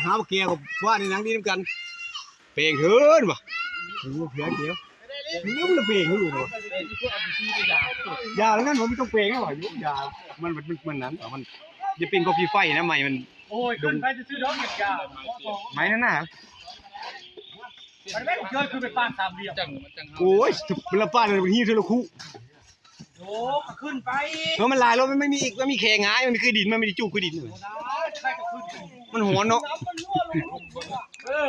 ຫາບັກແກ້ວກັບວ່ານີ້ນັ່ງດີນຳກັນ ແປງເຮີນວ່າ ໂອ້ ເຜືອແກ້ວ ນີ້ມັນລະແປງເຮີນວ່າ ຢ່າແລ້ວນັ້ນວ່າ ມັນຕ້ອງແປງແລ້ວວ່າ ຢູ່ ຢ່າ ມັນ ມັນ ມັນນັ້ນວ່າ ມັນຈະເປັນກໍຂີ້ໄຟນະ ໄມ້ມັນ ໂອ້ຍ ຂຶ້ນໄປຊື່ໆດອກ ຢ່າ ໄມ້ນັ້ນນະ ມັນແມ່ນເກີດຂຶ້ນເປັນປານສາມຫຼ່ຽມ ໂອ້ຍ ລະປານມັນຫີວເທື່ອລະຄຸ ໂອ້ ກໍຂຶ້ນໄປ ເພາະມັນຫຼາຍແລ້ວ ມັນມີອີກ ມັນມີແຂງຫາຍ ມັນມີຄືດິນ ມັນມີຈຸຄືດິນ ມັນຮ້ອນເນາະ ເອີ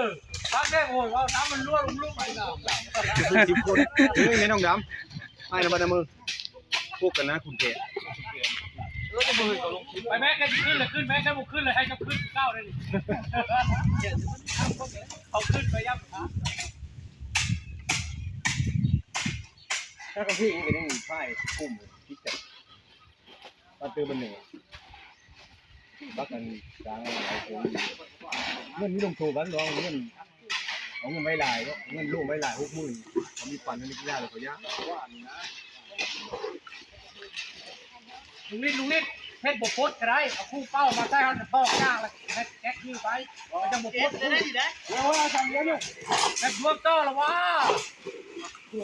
ພັກແດ່ ໂອ້ຍ ເວົ້ານ້ຳມັນຮົ່ວລົງໆໄປນະ ສິບຄົນ ເອີ ແມ່ນ້ອງດຳ ອ້າຍນະບັດນະເມີ ພວກກັນນະຄຸນແທ້ ເອີ ບໍ່ເຫັນເຂົາລົງ ໄປແມ່ ຄັນຂຶ້ນລະຂຶ້ນແມ່ ຄັນບໍ່ຂຶ້ນລະໃຫ້ເຈົ້າຂຶ້ນຄືເກົ່າເດ້ ເຂົາຂຶ້ນໄປຢາມ ຖ້າກະພິງເປັນຫຍັງ ພາຍກຸ້ມ ຄິດກັນ ປາເຕີບັນເໜືອ ບັກອັນກາງເອົາເງິນ ມີລົງໂທກັນ ລອງເງິນ ເອົາເງິນໄວ້ຫຼາຍເນາະ ເງິນລົງໄວ້ຫຼາຍ ຫົກໝື່ນ ເຂົາມີປັນໃຫ້ນັກກິລາແລ້ວ ເຂົາຢາກ ລຸງນິດ ລຸງນິດ ເຮັດບໍ່ປົດກໍໄດ້ ເອົາຄູ່ເປົ້າມາໃສ່ ເຮົາຈະຕອກຍາກ ແລ້ວເຮັດແກັກຄືໄປ ມັນຈັ່ງບໍ່ປົດ ເຮັດໄດ້ຢູ່ເດ້ ໂອ້ຍ ເອົາສາມເດືອນຢູ່ ແບບລວມຕໍ່ລະວ່າ ຫຶ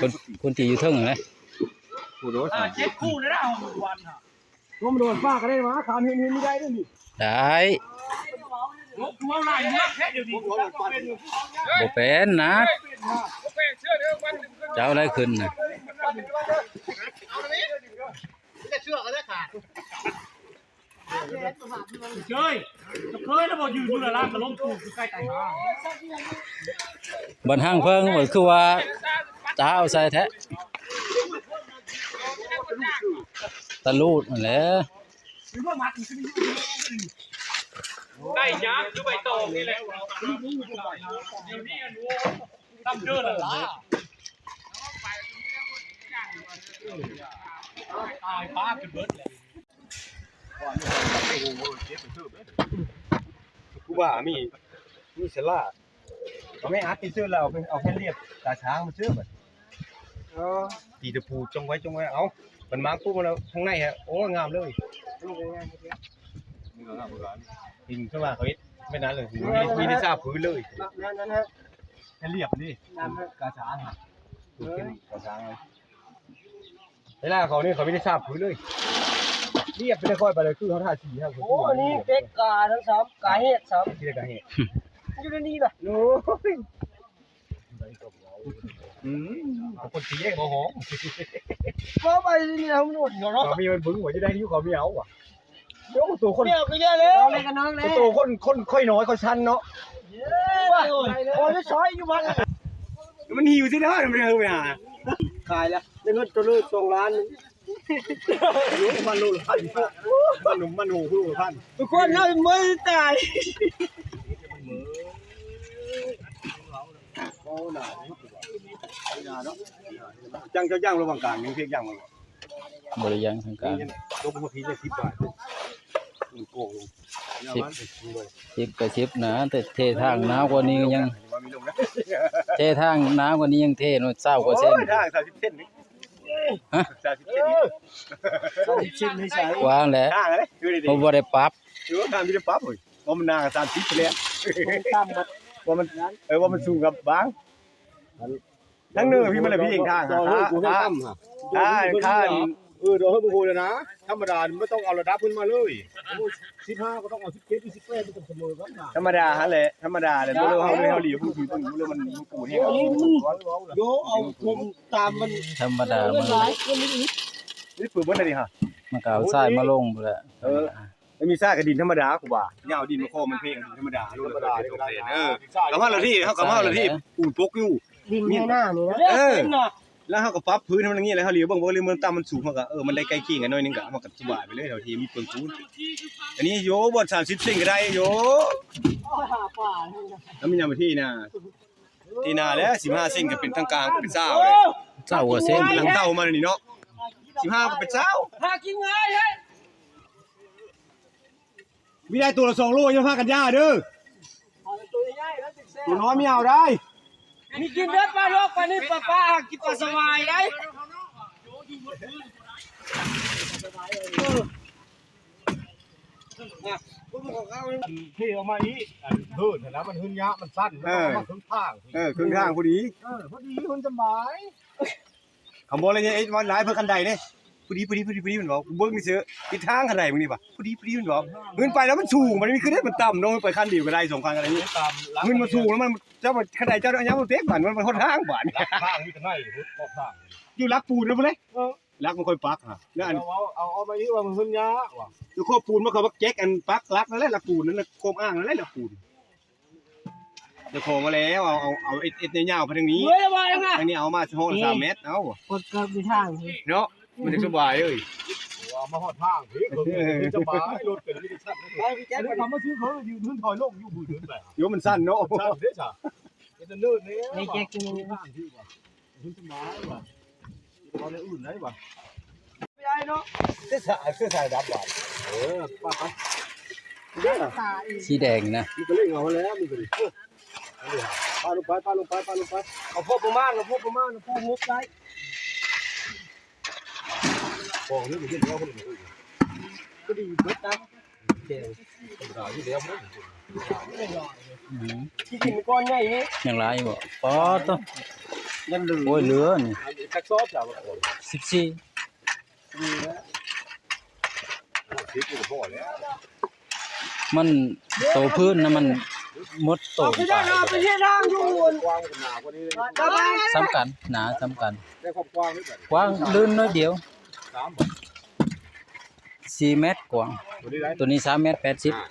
ຄົນ ຄົນທີ່ຢູ່ເທິງຫັ້ນແຫຼະ ຜູ້ໂດດ ອ່າ ເຈັດຄູ່ແລ້ວນະ ເຮົາວັນນະ ລວມໂດດຟ້າກໍໄດ້ຫວາ ຂາມເຫັນ ເຫັນບໍ່ໄດ້ເດ້ນີ້ ໄດ້ ລົບຫົວຫຼາຍເມືອກແທ້ດຽວນີ້ ບໍ່ເປັນນະ ເຈົ້າໄດ້ຂຶ້ນນະ ເຊື່ອກໍໄດ້ຂາດ ເຄີຍ ເຄີຍແລ້ວບໍ່ ຢືນຢູ່ລະລານກະລົ້ມຕູບຢູ່ໃກ້ຕາຍຫາ ບັນຫາງເພິ່ງ ມັນຄືວ່າຕາເອົາໃສ່ແທ້ ຕະລູດຫັ້ນແຫຼະ ໄດ້ຍາກຄືໃບຕອງນີ້ແຫຼະ ດຽວນີ້ອັນ ໂອ້ ດຳເດີນລະລາ ຕາຍປ້າຂຶ້ນເບິດແຫຼະ. ຄູບາມີ ມີສະຫຼາດ ເອົາໄມ້ອັດໄປເສີດແລ້ວ ເອົາແຜ່ນລຽບຕາຊ້າງມາເສີດບັດ ເອີ ຕີຕະປູຈ້ອງໄວ້ ຈ້ອງໄວ້ ເອົາ ມັນມາປຸບແລ້ວທາງໃນຮະ ໂອ້ ງາມເລີຍ ເຫັນຄືວ່າເຂົາເຮັດແບບນັ້ນເລີຍ ມີ ມີແຕ່ຊາບພື້ນເລີຍ ແມ່ນໆ ແຜ່ນລຽບນີ້ ຕາຊ້າງ ຕາຊ້າງ. ເວລາເຂົານີ້ເຂົາມີແຕ່ຊາບພື້ນເລີຍ ລຽບໄປເລີຍ ຄ່ອຍໄປເລີຍ ຄືເຮົາທາສີເຮົາ ໂອ້ ອັນນີ້ເປັກກາທັງສາມ ກາເຫດສາມ ທີ່ໄດ້ກາເຫດ ຢູ່ໃນນີ້ນະ ໂອ້ຍ ອືມ ຄົນຕີເອງບໍ່ຫອມ ເວົ້າໄປນີ້ນະ ມັນອົດເນາະ ເຂົາມີມັນບຶງວ່າຈະໄດ້ຢູ່ ເຂົາມີເອົາວ່າ ໂອ້ ໂຕຄົນ ແກ້ວກໍເຍາະແລ້ວ ນ້ອງແລ້ວກໍນ້ອງແລ້ວ ໂຕຄົນ ຄົນຂ້ອຍນ້ອຍຂ້ອຍຊັ້ນເນາະ ເອີ ໂອ້ຍ ຊອຍຢູ່ບ້ານ ມັນຫິວຊິເດີ ມັນເດີໄປຫາ ຂາຍແລ້ວ ໄດ້ເງິນໂຕລະສອງລ້ານ ມັນໂລລະພັນ ມັນ ມັນໂຫໂລລະພັນ ທຸກຄົນເຮົາເມື່ອຍຕາຍ ຈັ່ງ ເຈົ້າ ຈັ່ງລະຫວ່າງການ ຍັງເພກຍັງ ບໍ່ໄດ້ຍັງທາງການ ລົງມາພີ້ສິບບາດ ມັນໂກງລົງ ສິບ ສິບກໍສິບນະ ແຕ່ເທທາງໜາວກວ່ານີ້ຍັງ ເທທາງໜາວກວ່ານີ້ຍັງເທເນາະ ຊາວກວ່າເຊັນ ໂອ້ຍ ທາງສາມສິບເຊັນນີ້ ຮະ ສາມສິບເຊັນນີ້ ສາມສິບເຊັນນີ້ໃສ ກວ້າງແຫຼະ ທາງເດ້ ເພາະບໍ່ໄດ້ປັບ ເອີ ທາງມີແຕ່ປັບເວີ້ຍ ວ່າມັນໜາສາມສິບແລ້ວ ຕ່ຳ ວ່າມັນ ເອີ ວ່າມັນສູງກັບບາງ ທາງເໜືອພີ້ມັນລະພີ້ເອງທາງ ເອີ ເອີ ເອີ ເດີ ເຮົາບໍ່ຮູ້ແລ້ວນະ ທຳມະດາບໍ່ຕ້ອງເອົາລະດັບຂຶ້ນມາເລີຍ ສິບຫ້າກໍຕ້ອງເອົາສິບເຈັດ ສິບແປດ ມັນຕ້ອງສະເໝີກັນນະ ທຳມະດາຫັ້ນແຫຼະ ທຳມະດາແຫຼະ ບໍ່ເລີຍເຮົາເລີຍ ເຮົາຫຼຽວຜູ້ທີ່ເບິ່ງເລີຍ ມັນ ມັນກູແຮງ ໂອ້ ມັນ ໂຍ ເອົາຄົນຕາມມັນ ທຳມະດາ ມັນຫຼາຍຄົນນີ້ ນີ້ເປີດເບິດແລ້ວນີ້ຫະ ມັນກໍເອົາຊາຍມາລົງພຸ້ນແຫຼະ ເອີ ມັນມີຊາກະດິນທຳມະດາ ກູວ່າ ຢ່າເອົາດິນມາຄໍມັນເພງ ດິນທຳມະດາ ໂລລະສອງແສນ ເອີ ກະມາລະທີ່ ເຮົາກະມາລະທີ່ ປູນປົກຢູ່ ດິນໃນໜ້ານີ້ນະ ເອີ ແລ້ວເຮົາກະປັບພື້ນໃຫ້ມັນຢ່າງນີ້ ແລ້ວເຮົາຫຼຽວເບິ່ງ ບໍ່ ຫຼືມັນຕ່ຳມັນສູງ ເຮົາກະ ເອີ ມັນໄດ້ໃກ້ຄຽງກັນໜ້ອຍໜຶ່ງ ກະເຮົາກະສະບາຍໄປເລີຍ ເຮົາທີ່ມີເພິ່ງປູນ ອັນນີ້ໂຍ ບ່ອນສາມສິບເຊັນກະໄດ້ໂຍ ແລ້ວມີຫຍັງມາທີ່ນະ ທີ່ໜ້າແລ້ວ ສິບຫ້າເຊັນກະເປັນທາງກາງ ເປັນຊາວແລ້ວ ຊາວກວ່າເຊັນ ຫຼັງເຕົ້າມານີ້ເນາະ ສິບຫ້າກະເປັນຊາວ ຫາກິນງ່າຍເດ້. ມີໄດ້ໂຕລະສອງໂລ ຢ່າພາກັນຢ່າເດີ ໂຕນ້ອຍບໍ່ເອົາໄດ້ ມີກິນເດີ ປາດອກ ປານິນ ປາ ປາ ຫາກິນປາສະຫວາຍໄດ້. ທີ່ເອົາມາອີກ ອັນເຮີນຫັ້ນນະ ມັນເຮີນຍະ ມັນສັ້ນ ເອີ ເອົາມາເຄິ່ງທາງ ເອີ ເຄິ່ງທາງພໍດີ ເອີ ພໍດີ ເຮີນສະບາຍ. ຄຳບໍ່ລະຍະເອດມັນຫຼາຍເພິ່ນຄັນໄດເດ້ ພໍດີ ພໍດີ ພໍດີ ພໍດີ ມັນເວົ້າ ເບິ່ງຊື່ຕິດທາງຄັນໄດມື້ນີ້ວ່າ ພໍດີ ພໍດີ ມັນເວົ້າ. ເງິນໄປແລ້ວມັນສູງ ມັນມີຄືໄດ້ມັນຕ່ຳເນາະ ໄປຄັນດຽວກໍໄດ້ ສອງຄັນກໍໄດ້. ເງິນມັນສູງແລ້ວມັນ ເຈົ້າຄັນໄດເຈົ້າເອົາຫຍັງມາເຕັກບາດ ມັນ ມັນຫົດທາງບາດ ຫຼັກທາງຢູ່ທາງໃນພຸ້ນ ຂອບທາງ ຢູ່ຫຼັກປູນພຸ້ນເດ້. ເອີ ຫຼັກມັນຄ່ອຍປັກຫາ ແລ້ວອັນ ເອົາ ເອົາ ເອົາມາອີກວ່າມັນເຮືອນຍາວ່າ ຢູ່ຂອບປູນມັນກໍມາແຈກອັນປັກຫຼັກນັ້ນແຫຼະ ຫຼັກປູນນັ້ນນະ ໂຄມອ່າງນັ້ນແຫຼະ ຫຼັກປູນ. ເຈົ້າຂອງມາແລ້ວ ເອົາ ເອົາ ເອົາເອັດ ເອັດຍາວໆໄປທາງນີ້ ເອີ ວ່າຈັ່ງນັ້ນ ທາງນີ້ເອົາມາຮອດສາມແມັດ ເອົາ ກົດກັບຢູ່ທາງເນາະ ມັນຈັ່ງສະບາຍເອີຍ ວ່າມາຮອດທາງພີ້ ເອີ ສະບາຍ ລົດກໍມີແຕ່ຊັ້ນ ໄປພີ່ແຈກ ເຂົາມາຊື້ເຂົາຢືນເພິ່ນຖອຍລົງຢູ່ ຜູ້ຢືນໄປ ໂຍ ມັນສັ້ນເນາະ ມັນສັ້ນເດ້ຊະ ເປັນເລີດແລ້ວ ໄປແຈກຢູ່ທາງພີ້ວ່າ ມັນສະບາຍວ່າ ເອົາແນວອື່ນໄດ້ວ່າ ໄປໄດ້ເນາະ ເສຍສາຍ ເສຍສາຍດັບບາດ ເອີ ປະ ປະ ສາຍ ສີແດງນະ ມັນກໍເລັ່ງເອົາແລ້ວ ມັນກໍດີ ເອີ ປະລົງໄປ ປະລົງໄປ ປະລົງໄປ ເອົາພໍປະມານ ເອົາພໍປະມານ ເອົາພໍຫົກໄດ້ ປອງນີ້ມັນຂຶ້ນແລ້ວ ພໍດີເບິດນະ. ອືມ ທີ່ກິນກ້ອນໃຫຍ່ເດ້ ຍັງຫຼາຍຢູ່ບໍ່? ປາດໂທ້ ຍັງເຫຼືອ ໂອ້ຍ ເຫຼືອນີ້ ຈັກສອບ ສິບສີ່ ມັນໂຕພື້ນນະ ມັນໝົດໂຕ ເອົາໄປເຮັດທາງຢູ່ ກວ້າງໜາກວ່ານີ້ ສ່ຳກັນ ໜາສ່ຳກັນ ໄດ້ຄວາມກວ້າງ ກວ້າງລື່ນໜ້ອຍດຽວ ສາມ ສີ່ແມັດກວ້າງ ໂຕນີ້ໄດ້ ໂຕນີ້ສາມແມັດແປດສິບ ອ່າ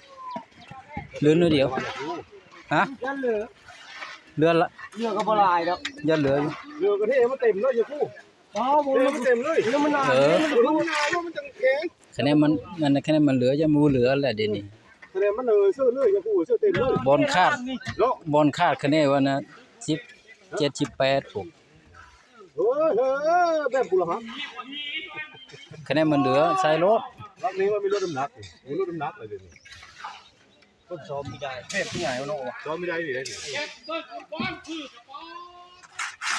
ລື່ນໜ້ອຍດຽວ ຮະ ຢ້ານເຫຼືອ ເຫຼືອລະ ເຫຼືອກໍບໍ່ຫຼາຍດອກ ຢ້ານເຫຼືອຢູ່ ເຫຼືອກໍເທມາເຕັມເລີຍຢູ່ ອໍ ບໍ່ ເທມາເຕັມເລີຍ ມັນໜາ ເອີ ມັນໜາ ມັນຈັ່ງແຂງ ຄະແນນມັນ ມັນ ຄະແນນມັນເຫຼືອ ຢ້ານບໍ່ເຫຼືອແຫຼະເດນີ້ ຄະແນນມັນເອີ ເຊີເລີຍ ຢ່າຜູ້ເຊີເຕັມເລີຍ ບ່ອນຂາດ ເນາະ ບ່ອນຂາດຄະແນນວ່ານະ ສິບເຈັດ ສິບແປດ ໂອ້ຍ ເອີ ແບບກູລະຫະ ຄະແນນມັນເຫຼືອ ໃສ່ໂລດ ລັກນີ້ວ່າມີລົດນ້ຳໜັກ ມີລົດນ້ຳໜັກເລີຍເດນີ້ ຄົນຊ້ອມບໍ່ໄດ້ ແບບຜູ້ໃຫຍ່ເນາະ ຊ້ອມບໍ່ໄດ້ເດນີ້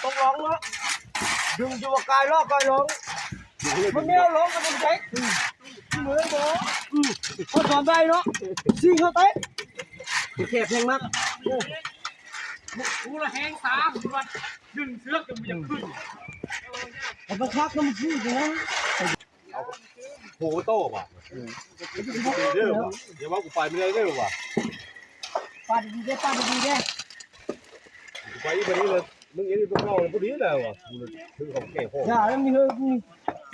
ຕົກລົງເນາະ ດຶງຢູ່ວ່າກາຍເນາະ ກາຍລົງ ມັນແນວລົງກໍບໍ່ໄດ້ ເໝືອນບໍ່ ອືມ ຄົນຊ້ອມໄດ້ເນາະ ຊິງເຂົ້າໄປ ແຄບແຮງມາກ ກູລະແຮງຕາ ກູລະດຶງເຊືອກຈົນບໍ່ຢາກຂຶ້ນ ເອົາໄປຄັກນຳຄືນນະ ເອົາໂຫໂຕວ່າ ເດີວ່າ ຢ່າວ່າກູໄປບໍ່ໄດ້ເດີວ່າ ປາດດີໆເດີ ປາດດີໆເດີ ກູໄປອີກບັດນີ້ເລີຍ ມຶງເຮັດໃຫ້ພວກເຮົາຜູ້ດີແລ້ວວ່າ ກູຖືເຂົາແກ່ພໍ່ ຢ່າແລ້ວ ມີເຮີ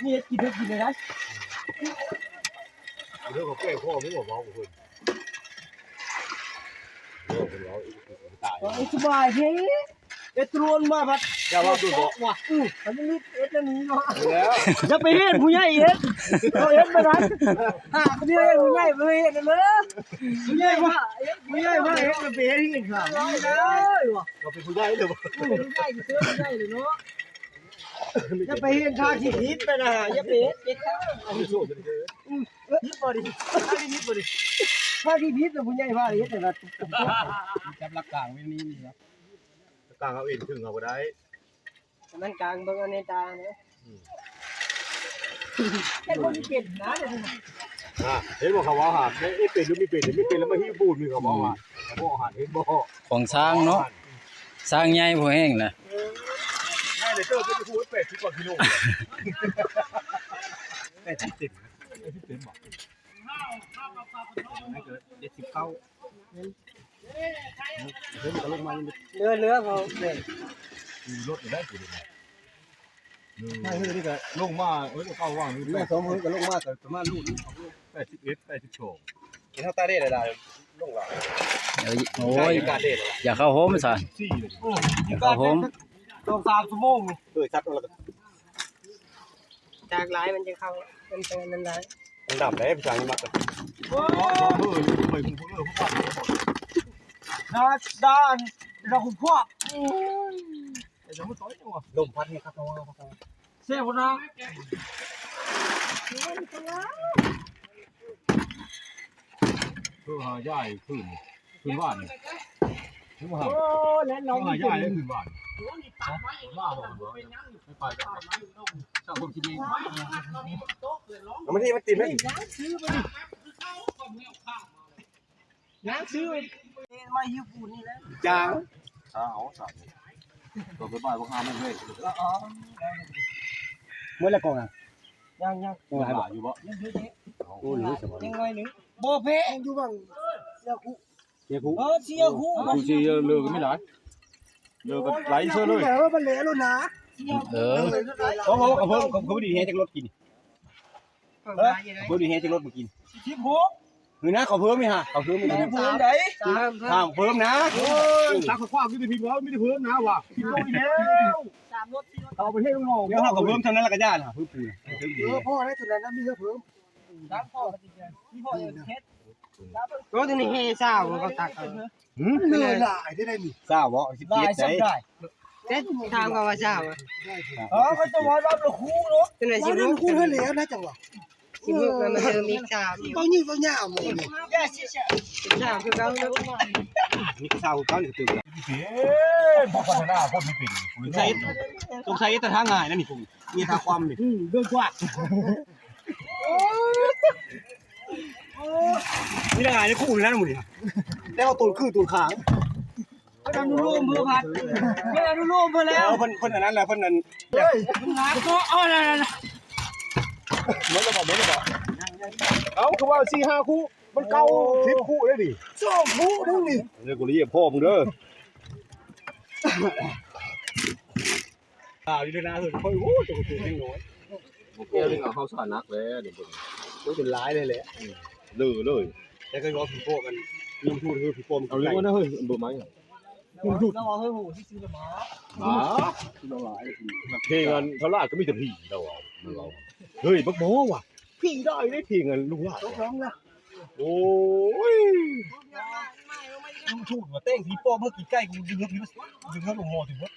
ມີເຮັດກິນ ເຮັດກິນໄດ້ ເຮີເຂົາແກ່ພໍ່ ມຶງບໍ່ເວົ້າກັບເພິ່ນ ເອີ ສະບາຍເດ້ ເອັດຕວນມາບັດ ຢ່າເວົ້າ ໂຕເກາະວ່າ ອື ອັນນີ້ເອັດອັນນີ້ເນາະ ແລ້ວ ຢ່າໄປເຮັດຜູ້ໃຫຍ່ເຮັດ ເຂົາເຮັດບໍ່ໄດ້ ຫາຜູ້ໃຫຍ່ ຜູ້ໃຫຍ່ບໍ່ເຮັດເລີຍ ຜູ້ໃຫຍ່ວ່າ ຜູ້ໃຫຍ່ວ່າເຮັດ ຢ່າໄປເຮັດ ເຮັດຂ້າງນີ້ເລີຍວ່າ ກໍເປັນຜູ້ໃຫຍ່ເລີຍ ເປັນຜູ້ໃຫຍ່ ເປັນຜູ້ໃຫຍ່ເລີຍເນາະ ຢ່າໄປເຮັດທາງທີ່ຜິດໄປນະ ຢ່າໄປເຮັດ ເຮັດທາງ ອັນນີ້ໂຊດເດີ ອື ຜິດບໍ່ດີ ທາງທີ່ຜິດບໍ່ດີ ທາງທີ່ຜິດນະ ຜູ້ໃຫຍ່ວ່າເຮັດແຕ່ວ່າ ຈັບຫຼັກກາງໄວ້ນີ້ນີ້ນະ ກາງເອົາເອງ ເທິງເອົາບໍ່ໄດ້ ມັນກາງເບິ່ງເອົາໃນຕາເນາະ ອືມ ເຮັດບໍ່ໄດ້ເປັນນະ ອ່າ ເຫັນບໍ່ເຂົາເວົ້າຫາ ເຮັດເປັນຫຼືບໍ່ເປັນ ບໍ່ເປັນແລ້ວມາຫິ້ວປູນ ເຂົາເວົ້າຫາ ເຂົາເວົ້າຫາ ເຫັນບໍ່ ຂອງຊ່າງເນາະ ຊ່າງໃຫຍ່ພໍແຮງນະ ເອີ ໃຫຍ່ເລີຍ ເກີບເປັນຜູ້ແປດສິບກວ່າກິໂລ ແປດສິບເຕັມ ແປດສິບເຕັມບໍ່ ເຈັດສິບເກົ້າ ເຮືອນກໍລົງມາ ເຮືອນ ເຮືອນເຂົາ ຂີ່ລົດໄດ້ ມາເຮືອນນີ້ກໍລົງມາ ເອີ ເຂົາວ່າ ແມ່ສອງເຮືອນກໍລົງມາ ກໍປະມານລູກໜຶ່ງ ສອງລູກ ແປດສິບເອັດ ແປດສິບສອງ ເຫັນເຮົາຕາເດດຫຼາຍ ລົງຫຼາຍ ເອີຍ ໂອ້ຍ ຕາເດດຫຼາຍ ຢ່າເຂົ້າໂຮມຊັ້ນ ເຂົ້າໂຮມ ສອງສາມຊົ່ວໂມງ ເອີ ຈັດແລ້ວກໍ ຈາກຫຼາຍມັນຈະເຂົ້າ ມັນຈະນັ້ນໄດ້ ມັນດຳໄດ້ ຜູ້ຊາຍມັນມັກ ໂອ້ ເອີ ໄປຄຸມເອີ ຜູ້ຊາຍ ດາ ດາ ດາຄຸມພວກ ໂອ້ຍ ລົມພັດນີ້ຄັກເນາະ ແຊບບໍ່ນະ ໂທຫາຍາຍຄືນ ຄືນບ້ານນີ້ ໂອ້ ແລ່ນລອງ ໂທຫາຍາຍຄືນບ້ານ ມາບໍ່ ໄປ ເອົາມາທີ່ມັນຕິດໄວ້ ຊື້ໄປ ນາງຊື້ມາຢູ່ປູນນີ້ແຫຼະ ຈ້າງ ຖ້າເອົາຊັ້ນ ກໍໄປບ່າຍບັກຫາໂມງເລີຍ ເອີ ເອີ ເໝິດແລ້ວກອງນະ ຍັງໆ ຍັງຫຼາຍບໍ່ ຢູ່ບໍ່ ຍັງຢູ່ ໂອ້ ເຫຼືອສະບາຍ ຍັງໜ້ອຍໜຶ່ງ ບໍ່ແພ້ ຢູ່ບັງເສຍຄຸ ເສຍຄຸ ເອີ ເສຍຄຸ ຢູ່ຊິເລີກກໍມີຫຼາຍ ເລີກກໍໄຫຼເຊີເລີຍ ແລ້ວມັນແຫຼໂລດນະ ເອີ ເຂົາ ເຂົາ ເຂົາເພີ່ມ ເຂົາ ເຂົາບໍ່ໄດ້ແຮ່ຈັກລົດກິນ ເອີ ເຂົາບໍ່ໄດ້ແຮ່ຈັກລົດມາກິນ ສິບຫົກ ເອີນະ ເຂົາເພີ່ມນີ້ຫາ ເຂົາເພີ່ມນີ້ ເພິ່ນໄດ້ ຫ້າມເພີ່ມນະ ເອີ ຕັກຂວາກຢູ່ທີ່ຜິດວ່າ ມີແຕ່ເພີ່ມນະວ່າ ຜິດໂຕອີກແລ້ວ ສາມລົດ ເອົາໄປເຮັດນ້ອງ ດຽວເຮົາກໍເພີ່ມເທົ່ານັ້ນລະກະຢ້ານຫາ ເພີ່ມປູນ ເອີ ພໍໄດ້ຕົວນັ້ນນະ ມີແຕ່ເພີ່ມ ຕາມພໍກໍຊິເຮັດ ໂຕນີ້ແຮ່ຊາວ ເຂົາຕັກເອົາ ຫືມ ເລີຍຫຼາຍໄດ້ໄດ໋ນີ້ ຊາວບໍ່ ສິບເຈັດ ຫຼາຍ ໄດ້ ແຕ່ຖາມເຂົາວ່າຊາວ ເອີ ກໍຈະວ່າລຳລະຄູເນາະ ຈະໄດ້ສິບຫົກ ຄູເທົ່າແລ້ວນະ ຈັ່ງວ່າ ສິບຫົກ ແລ້ວມາເຕີມອີກສາມ ເອົາຍືດເອົາຍາວໝົດນີ້ ຊາວຄືເກົ່າເນາະ ນີ້ກໍຊາວຄືເກົ່າ ນີ້ກໍຕື່ມ ເອີ ບໍ່ພັດທະນາຄົນນີ້ເປັນ ສົງໄສ ສົງໄສແຕ່ທາງງ່າຍນະນີ້ ເມດຕາຄວາມນີ້ ອືມ ເດີນກວ້າງ ນີ້ລະງ່າຍໃນຄູ່ນີ້ນະມື້ນີ້ ແຕ່ວ່າໂຕນຄືໂຕນຂາງ ເພິ່ນອະນຸໂລມເພິ່ນພັດ ເພິ່ນອະນຸໂລມເພິ່ນແລ້ວ ເອີ ເພິ່ນ ເພິ່ນອັນນັ້ນແຫຼະ ເພິ່ນນັ້ນ ເອີຍ ມັນຫຼາຍກໍ ເອົານັ້ນໆ ເໝິດແລ້ວບໍ່ ເໝິດແລ້ວບໍ່ ເອົ້າ ຄືວ່າສີ່ຫ້າຄູ່ ມັນເກົ່າ ໂອ້ ສິບຄູ່ເດ້ນີ້ ສອງຄູ່ເດ້ນີ້ ເດີ ກູລະຢຽບພໍ່ມຶງເດີ ຂາວຢູ່ເດີນາເຮີ້ຍ ຂ້ອຍ ໂອ້ ຕົວເປັນຍັງນ້ອຍ ແກ້ວນີ້ກໍເຮົາສາໜັກແລ້ວ ດຽວເບິ່ງ ໂອ້ຍ ຈົນຫຼາຍເລີຍແຫຼະ ເລີເລີຍ ແຕ່ກໍວ່າຜີໂປ້ກັນ ຍາມທູດຄືຜີໂປ້ມັນ ເອົາເລີຍນະເຮີ້ຍ ເບິ່ງໄໝ ຍາມທູດ ເຮົາເຮີ້ຍ ໂຫ ຊື່ໆລະໝາ ໝາ ຊື່ຫຼາຍ ເພງອັນເທົ່າຫຼາຍກໍມີແຕ່ຜີ ລາວເວົ້າ ເຮີ້ຍ ບັກໝໍວ່າ ຜີໄດ້ເດ້ ເພງອັນລຸງຫຼາຍ ຕົກລົງລະ ໂອ້ຍ ຍາມທູດວ່າແຕ່ງຜີປ້ອມເຮົາກິນໄກ່ ກູດຶງເຮົາ ດຶງເຮົາລົງຫໍຖືເບິດ